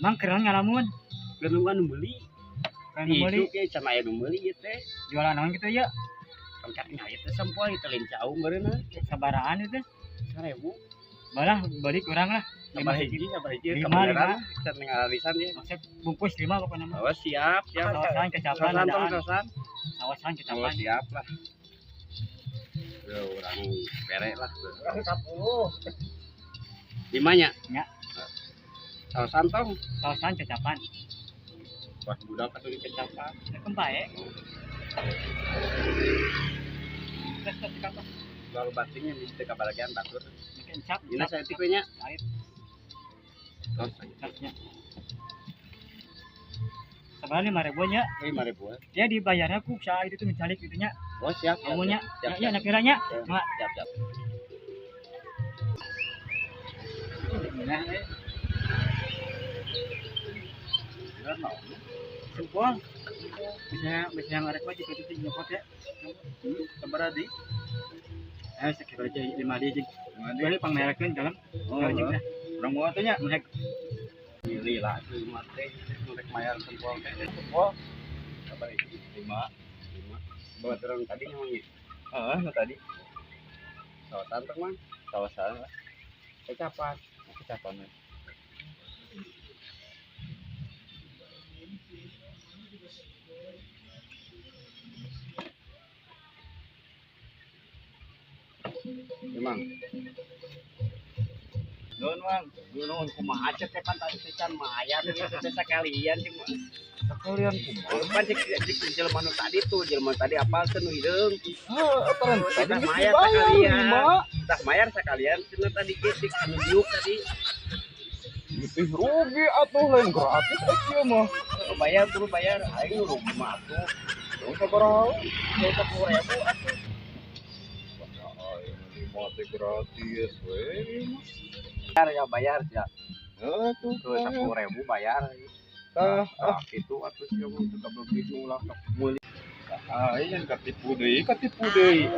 Mang keur ngalamun. Keur anu meuli. Keur meuli. Itu ke sama aya nu meuli ieu teh. Jualan naon kitu ya? Tongkat nya ieu teh sempol ieu teh lain cau meureunna. Sabaraan itu? 1000. Balah beli kurang lah. 5 hiji, 5 hiji kebenaran. Can ngalarisan ya. Maksud bungkus 5 pokoknya mah. Oh, siap, siap. Sawasan kecapan ada. Sawasan kecapan. Oh, siap lah. Ya, urang bere lah. Urang 10. 5 nya? Nya. Sawasan tong. Sawasan kecapan. Wah, budak atuh kecapan. Keun bae. Terus terus kapan? Lalu batingnya di situ kabalagian batur. Kencap. Dina saeutik we nya. Air. Tos tasnya. Sabaraha 5.000 nya? 5.000. Ya dibayarnya ku saat itu tuh mencalik gitu nya. Oh, siap. Kamunya. Ya, ya kiranya. Siap, siap. Nah, sempol. Bisa ngarek mah jika itu nyopot ya. Sabaraha deui? Sekitar aja 5 deui jeung. Boleh pangmerekeun dalam. Oh, urang bawa teh nya. Milih lah tuh mah teh rek mayar sempol teh. Sempol. Sabaraha hiji? 5. 5. Bawa terang tadi emang ya? Heeh, nu tadi. Sawasan teh mah. Sawasan lah. Kecapan. Kecapan. Emang. Nuhun, Mang. Nuhun kumaha cek teh pan tadi teh can mayar ieu teh sakalian cing. Sakalian kumaha? Pan cek cek jelema nu tadi tuh, jelema tadi apal teh nu hideung. Heuh, aturan tadi Tah geus mayar dibayar sakalian. 5. Tah mayar sakalian cenah tadi ge cek anu diuk tadi. Ih, rugi atuh lain gratis eh kieu mah. Bayar kudu bayar, aing nu rugi mah atuh. Dong sabaraha? 10.000 atuh. Aing 5 teh gratis we ieu mah. Bayar ya bayar ya. Heuh tuh. Tuh 10.000 bayar. Tah, ah kitu atuh sia mah teu kabeuki ulah meuli. Aing katipu deui, katipu deui.